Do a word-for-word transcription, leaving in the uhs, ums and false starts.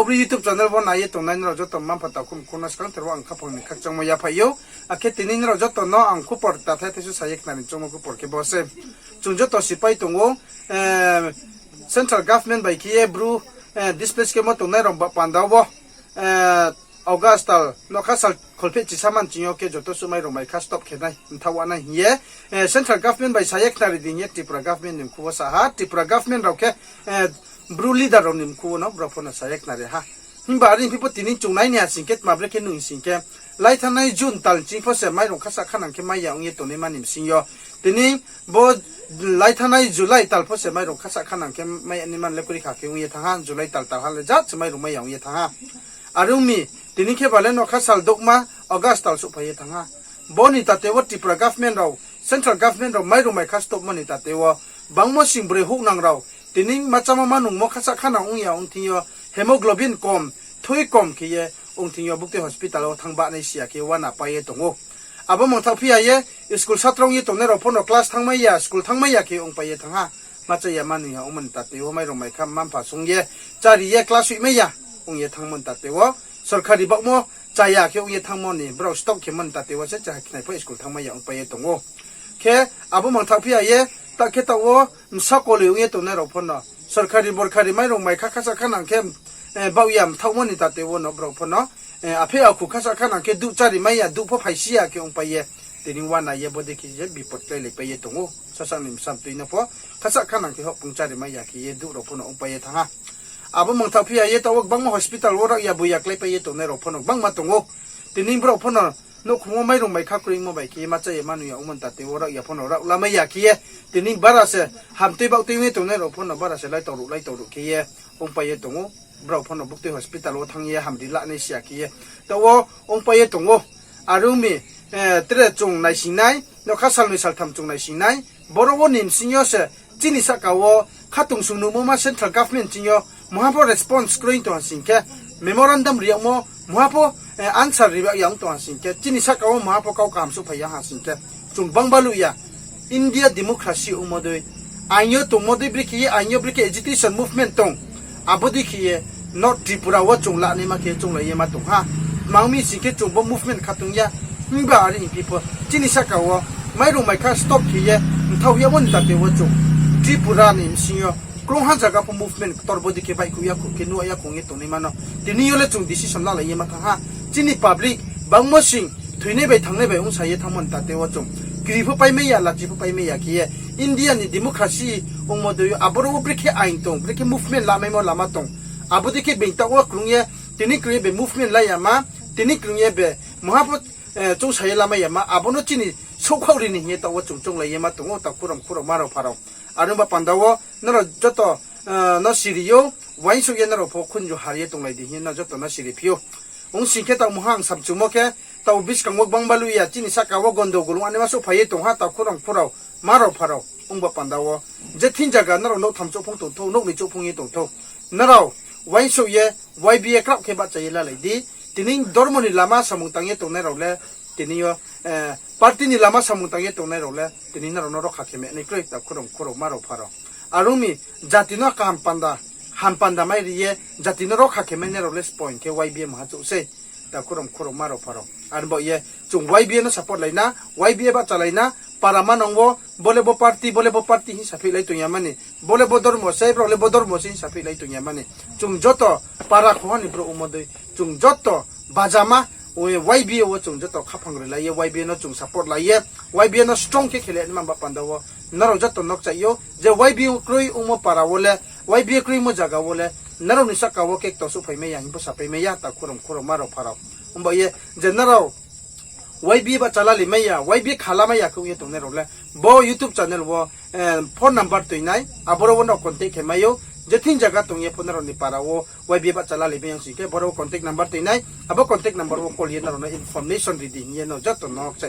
Bru YouTube channel wo nai ye tongnai nrao joto mma-mpha takhu mkhu no skangther wo ang khaphang ni khakchangmo yaphai ou. Akhe tini nrao joto no ang khupor tathai thaisu sa ye khnari choungmo khupor khe bo se. Chung joto sipai tong ou, central government bai khe ye Bru displace khemo tongnai rao ba panda wo, August tal, nougkha sal kholphehchi sa man ching yo khe joto suh mairung maikha stop khe nai, mthaoh wa nai hing ye central government bai sa ye khnari di hing ye Tripura government ni mkhu wo sa ha. Tripura government rao khe Bru leader rao ni mkhu wo no brao pho no sa ye khnari ha. Himba are phi pho tini chung nai ni ha sing khe tma brekhe nung sing khe, laithanai June tal ching pho se mairung khasa khanang khe mai ya ong ye tongnaima ni bsing yo. Tini bo laithanai July tal pho se mairung khasa khanang khe mai ya naima le kri kha khe ong ye thanng ha, July tal tal ha le jat se mairung mai ya ong ye thanng ha. Are ong mi, tini khe ba le nougkha sal douhma August tal souhphai ye thanng ha. Bo ni tate wo Tripura government rao, central government rao mairung maikha stopmo ni tate wo, bangmo sing broi houhnang rao, tini ma chámo ma nungmo khasa khanang ong ya ong thing yo, hemoglobin kom, thui kom khe ye ong thing yo buktui hospital wo thanng banai si ya khe uana pai ye tong ou. Abo mangthaoh phi ya ye, school satra ong ye tongnai rao pho no class thanngmai ya, school thanngmai ya khe ongpai ye thanng ha. Ma chá ya ma nung ya ongmo ni tate wo mairung maikha mma-mpha sung ye, chári ye class hoihmai ya ong ye thanngmo ni tate wo, sorkari baohmo chá ya khe ong ye thanngmo ni, brao stop khemo ni tate wo se chá khnai pho school thanngmai ya ongpai ye tong ou. Khe abo mangthaoh phi ya ye, ta khe taoh wo bsa koloi ong ye tongnai rao pho no, sorkari borkari mairung maikha khasa khanang khe baoh ya mthaohmo ni tate wo no brao pho no, aphe akhu khasa khanang khe duh chári mai ya, duh pho phaisi ya khe ongpai ye, tini uana ye bodei khe ye bipot kláilaipai ye tong ou. Sasaoh ni bsa mtoi no pho khasa khanang khe houhpung chári mai ya khe ye duh rao pho no ongpai ye thanng ha. Abo mangthaoh phi ya ye taoh wo gbangma hospital wo raohya boiya kláipai ye tongnai rao pho no gbangma tong ou. Tini brao pho no nouhkhong wo mairung maikha kroimo bai khe ye ma chá ya ma nung ya ongmo ni tate wo raohya pho no raoh lamai ya khe ye, tini bara se hamtui baohtui ong ye tongnai rao pho no bara se laitau ruh laitau ruh khe ye ongpai ye tong ou. Brao pho no buktui hospital wo thanng ye hamri lanai si ya khe ye taoh wo ongpai ye tong ou. Are ong mi, tre chung naising nai, nougkha salnoi saltham chung naising nai, boro wo ni bsing yo se chini sahka wo khatungsung nuhmo ma central government ching yo mungha pho response kroi tong ha sing khe, memorandum ri yagmo mungha pho answer ri yag ya ong tong ha sing khe, chini sahka wo mungha pho kau kaham souhphai ya ha sing khe, chung gbang baluh ya. India democracy ongmo dei, aing yo tongmo dei brekhe ye, aing yo brekhe agitation movement tong, abo dei khe ye North Tripura wo chung lanaima khe chounglai ye ma tong ha. Tma ong mi sing khe chung bo movement khatung ya. Himba are ong phi pho chini sahka wo mairung maikha stop khe ye mthaoh yagmo ni tate wo chung Tripura ni bsing yo krungha zaga pho movement ktor bodei khe baihkhouh yakhouh khe nuh yakhouh ye tongnaima no tini yo le chung decision lalai ye ma thanng ha. Chini public bangmo sing thoinai bai thanngnai bai ongsa ye thanngmo ni tate wo chung kri pho paimai ya, lachi pho paimai ya khe ye India ni democracy ongmo dei yo aboro wo brekhe aing tong, brekhe movement lamaimo lama tong, abo dei khe being taoh wo krung ye, tini krung ye be movement la ya ma, tini krung ye be mungha pho choungsa ye lamai ya ma, abo no chini souhkhaoh ri ni hing ye taoh wo chung chounglai ye ma tong ou, takhu rao mkhu rao ma rao pha rao. Are ong ba panda wo nrao joto no siri ou, uaingsouh ye nrao pho khunju har ye tonglai di hing ye no joto no siri phi ou. Ong sing khe taoh mungha ang samchumo khe, taoh buskang wo gbang baluh ya chini sahka wo gondogol ong anaima souhphai ye tong ha, takhu rao mkhu rao ma rao pha rao. Ong ba panda wo je thing zaga nrao nouh tham chouhphung tong thou, nouh ni chouhphung ye tong thou, nrao uaingsouh ye Y B A kraoh khe bahcha ye lalai di. Tini dormo ni lama samung tang ye tongnai rao le, tini yo party ni lama samung tang ye tongnai rao le tini nrao no rokha khe mai nai kroi, takhu rao mkhu rao ma rao pha rao. Are ong mi, jati no kaham panda, ham panda mai ri ye jati no rokha khe mai nai rao le spoing khe Y B A maha chouh sei, takhu rao mkhu rao ma rao pha rao. Are baoh ye chung Y B A no support lai na, Y B A bahchalai na, para manang wo bo le bo party, bo le bo party hing saphihlai tong ya mani, bo le bo dormo sei, brao le bo dormo sei hing saphihlai tong ya mani. Chung joto para khongha ni brouh ongmo dei, chung joto bajama, Y B A wo chung joto khaphang rilai ye, Y B A no chung support lai ye, Y B A no strong khe khelai nima ba panda wo nrao joto no kchaih ou je Y B A kroi ongmo para wo le, Y B A kroimo zaga wo le, nrao ni sahka wo kekto souhphai mai ya hing pho sapai mai ya, takhu rao mkhu rao ma rao pha rao. Ong ba ye je nrao Y B A bahchalali mai ya, Y B A khalamai ya khe ong ye tongnai rao le, bo YouTube channel wo phone number toi nai, aboro wo nrao contact khe mai ou. Je thing zaga tong ye pho nrao ni para wo Y B A bahchalali mai ya sing khe, boro wo contact number toi nai, abo contact number wo call ye nrao no information ri di hing ye no joto no kchaih.